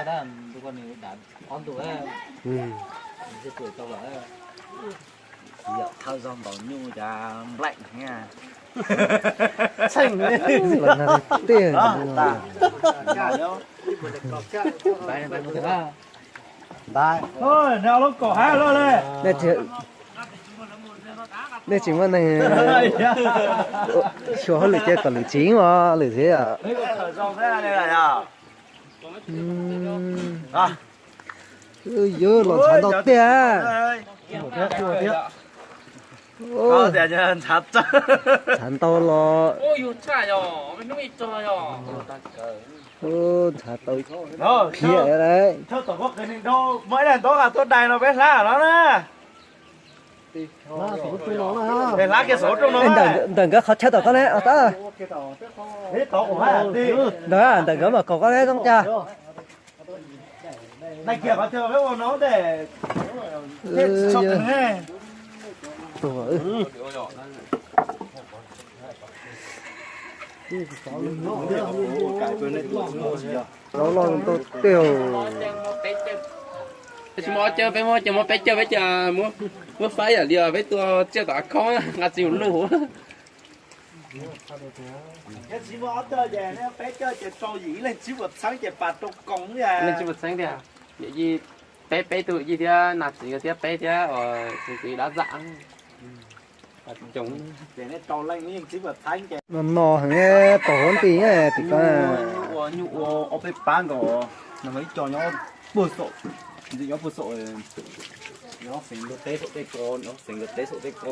Tus ko nws dam ob ntu, nws twb tuaj tau lawm. Yog thawj zaug ntaus nyuj cas nplaim thiab. Los nag tiag. Nej tsis muaj neeg xyuas hauj lwm ces kom lwm tsev os, lwm tsev. Yog los ntshav ntau tiag. Ntshav ntau los. Ntshav tau phiaj lawm. Ntawm nkawd qhov chaw tom koj ne, ntawm, ntawm nkawd mam kaum koj ne zoo cas. Loj loj ntau tiag. Peb tsis muaj ob cawv, peb muab cawv, muab peb cawv, peb cawv muab faib yam li peb tua tsiaj tom av khoob nqa tsis luj. Leej tsis muaj txheeb tiag, peb, peb tug yij thiab nas txiv thiab peb thiab tus txiv dab zam. No no heev, tau huv nti tim ko. Nyuj ua ob peb pab nkaus, no ib co nyob puag saum, ntxim nyob puag saum, nyob xeev ntug teb saum tej ko, nyob xeev ntug teb saum tej ko,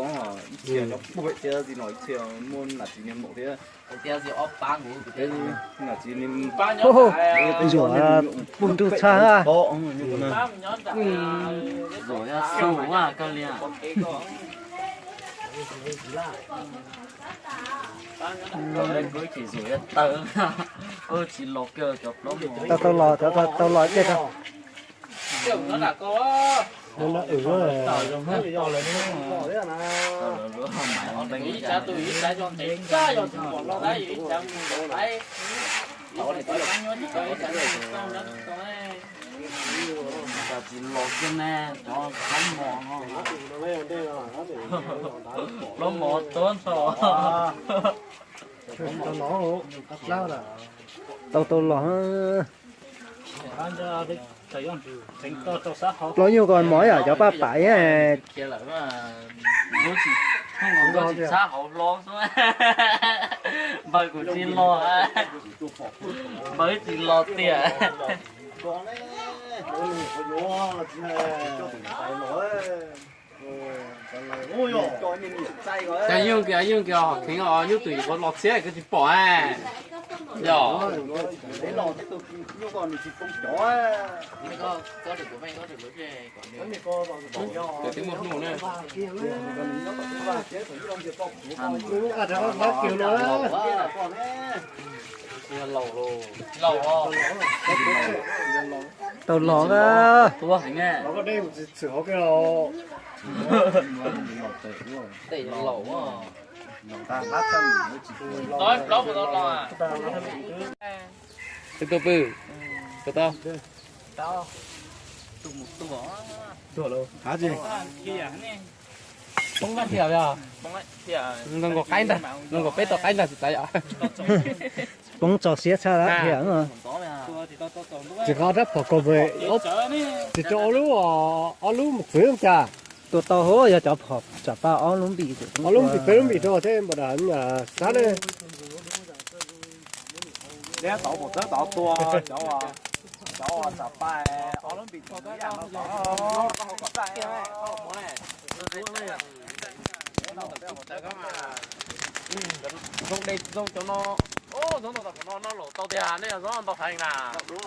ib txhia nyob puag pem thiab, txij no ib txhia muaj nam txiv niag maum thiab. Nam txiv niag, zuam puag ntug tshaj. Zuam xu kawg li. Tsis los kiag cov plaub. Tau los, tau los ces tau. Tsis los kiag ne, cov plaub mos no. Plaub mos tuab nrho. Tau tau los. Plaub nyuj ko mos yom, cov paj pam. Tsis txhab hauv hlob xwb. Npawg kuv tsis los, npawg tsis los tiag. Cas yeej kiag, yeej kiag hom kheev os, nyuj twm yuav los txhiab koj tsis pom. Yog. Twb muaj hnub na. Tau los na. Tus tub pw, tus tau. Poob lab thiab os. Zoo nkaus qaib ntag, zoo nkaus peb tau qaib ntag tsis txav yom. Poob tso siab tshaj lab thiab. Tsis qhov rab phom kaus pem, tsis rau ob lub, ob lub mus txwv cas. Tua tau hauv yog cov phom tsam paj ob lub npim, ob lub npim peb lub npim rau thiab npam dam xab ne. Neb tau pom txawb tau tua cov, cov tsam paj ob lub npim rau ib yam no. Zoo de zoo cov no, zoo ntau tam no no laum tau tiag, nej yog zoo ntau heev na. Cov no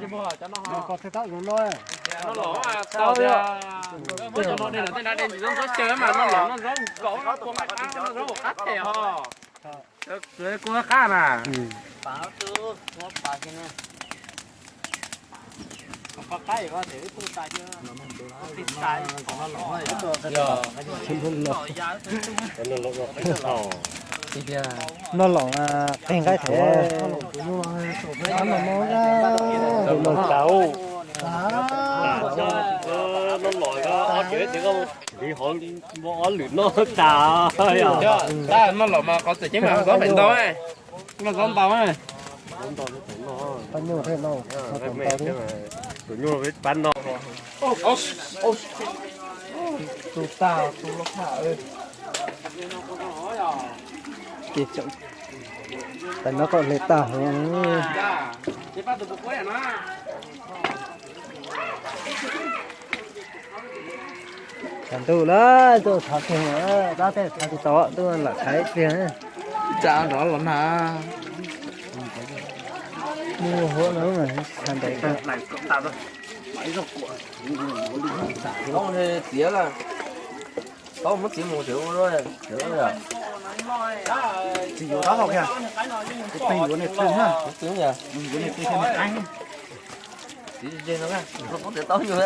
tsis muag, cov no ho. No laum tau tiag. Muab cov no de lawm tej nrad de ntsis zaub ntxob xyaw mas no laum no zaub nkaus no kua qab qab no zaub qab them ho. Kua qab na. Noj los qeg nqaij thiab. Noj los ob cov, ntiv hov muaj ob lwm noj tas. Noj los mas qhov txawm ceeb mas zaub pem ntau, noj zaub ntau. Tus nyuj pab no. Tus tag tus loj tham. Ces tam no kom hle tag hov. Tshav ntuj lawm, ntuj thov kiag, tab tej thov tsis tau, ntuj lam thaiv ib pliag. Tsa nrov los na. Mus hauv no mas tshav ntev kawg. Txiav lawm. Tau muab txiav mus tsev ua, tsis yuav rab hau kiag, kuv pheej yuav niag twg na, yuav niag twg thiaj niag qeeb. Txiav ze no, txiav tau yus.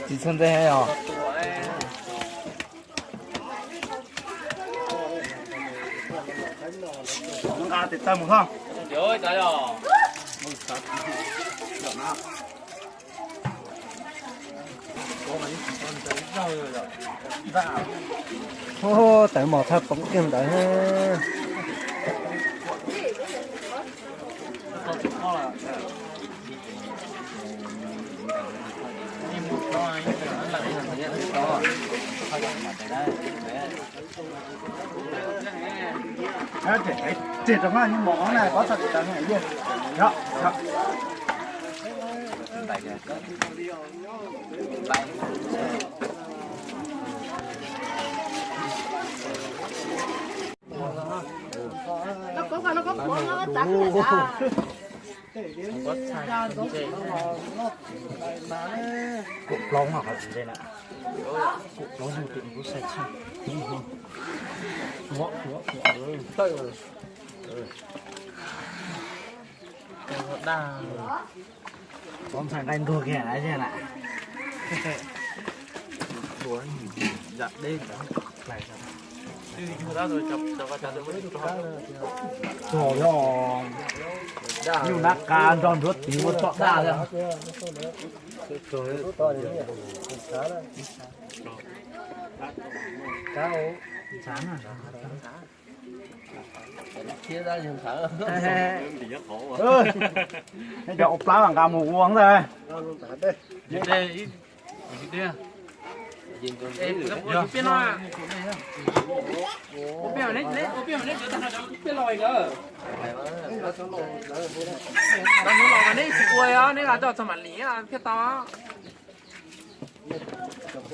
Tsis txhob ntxeev os. Nqa tes taw mus hlo. Tawv mos tshaj poob kiag ntawd. Tseg rau hab, nyuj mos na, pov txog tsis tau na. Kuv plaub no qhov tsis ntse na. Kuv plaub yug tus kuv sai tshaj. Pob ntxhais nqaij ntuag kiag na. Nyuj nab qa nrog nruab tiv ua tso daj. Nej cov ua plab mas nqa mus ua ntag.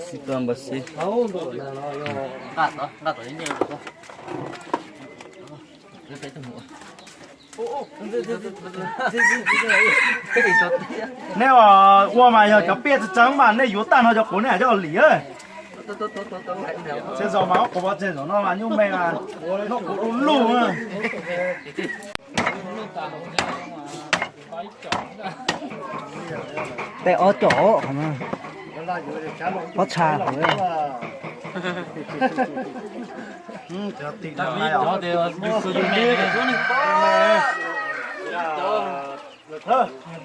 Xib tuaj npawg xib. Nqa tom, nqa tom ib nce tuaj. Nej ua mas yog cov piaj tseeb tseeb mas nej yuav tag no cov quav nej coj lim. Txhia zaus mas ob quav pov tseg zaum no mas nyuj me mas noj quav du lug. Tej ob com, pob txha.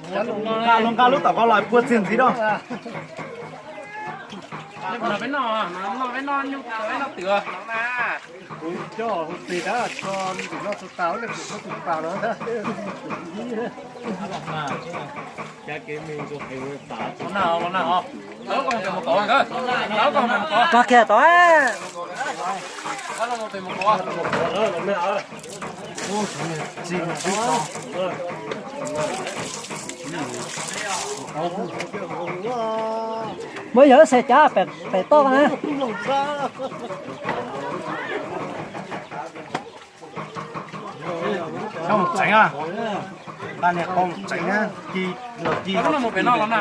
Nqa lub, nqa lub tom ko los puag txiag ntxiv rau. Koj kiag tod. Muab yog xav cav pem toj na. Qau mus tseev, nqa niag qau mus tseev, ci los ci. Lub no mus pem no los na?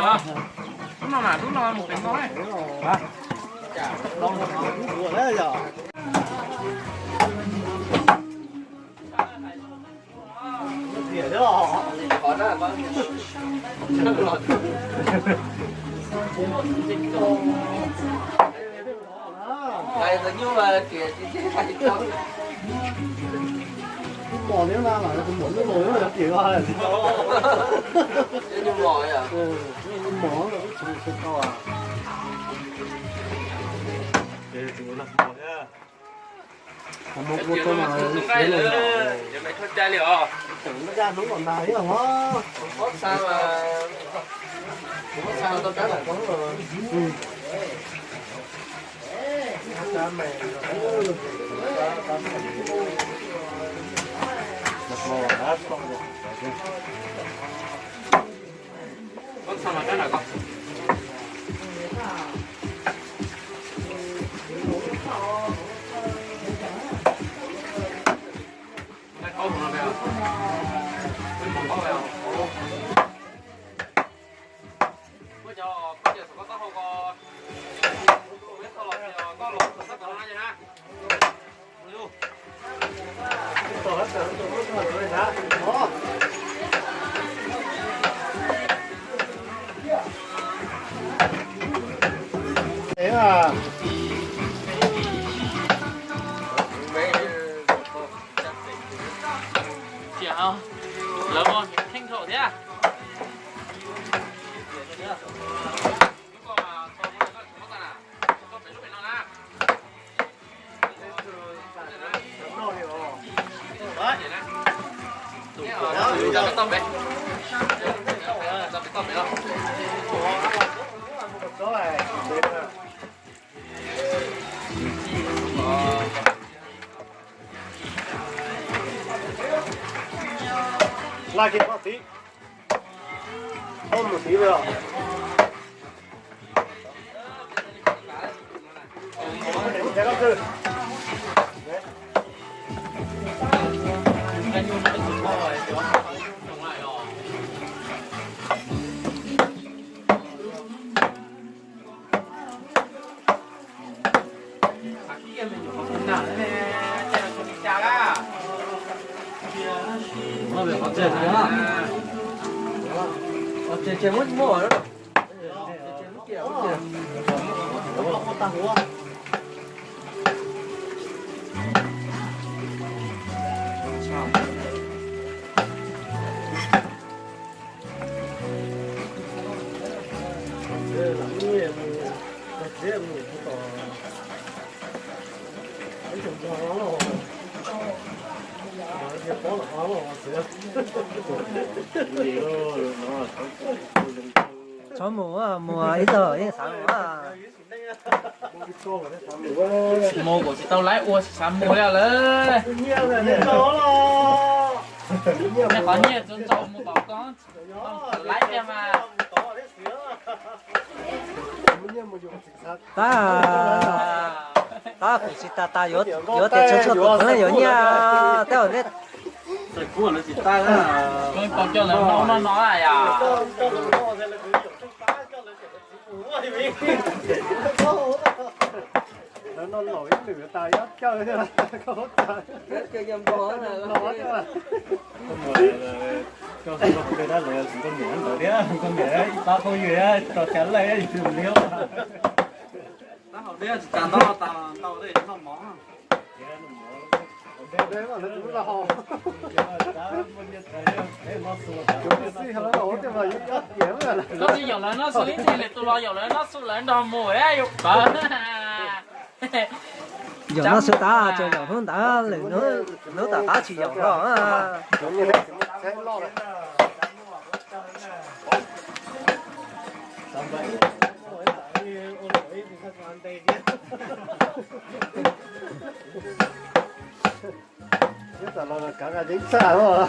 Lub no na, lub no mus pem no. Hais tus nyuj mas riam tsis teb hais tau. Tus muam thiab na, tus muam nyuj los yog riam os. Nyuj mos yom. Nyuj mos los ib txhia tsis tau. Muab kuab tau mas siav li os. Tseem muab daj hnub los nag ib los. Pob txha mas, pob txha tau kab nram koob los. Tiam lawv ua kheej dhau thiab. Laj kiag koj tiv, koj mus tiv lawm. Txhob mus, mus ib tog ib xav mus. Mus kuv tsis tau laib ua, xav mus li lawm. Nej qhov nyiaj txaus ntxov mus tom koj, laib tiag mas. Tab, tab kuv tsis tas tas yuav, yuav tias tshua tshua tus yuav nyiaj tej zaum nej. Txawm kuv tsis tas, kuv coj lawv noj noj no yom. Lawv noj laus ib lwm tas yuav cawj thiab. Koj koj dab lawv nkauj niam ntawd thiab, nkauj niam ib pab phooj ywg thiab, tso tshav lawm yus liab. Tab hau deb tsis tas ntau, tas ntau tej noj mov. Koj tsis yaum lawv noj su ib txhis li, tus los yaum lawv noj su lawv nrog mus yus pawg. Yaum noj su tas tsuas yaum hnub ntawd, lwm hnub tom qab tsis yaum los. Nyob tom los kav nqa ceev txaj os.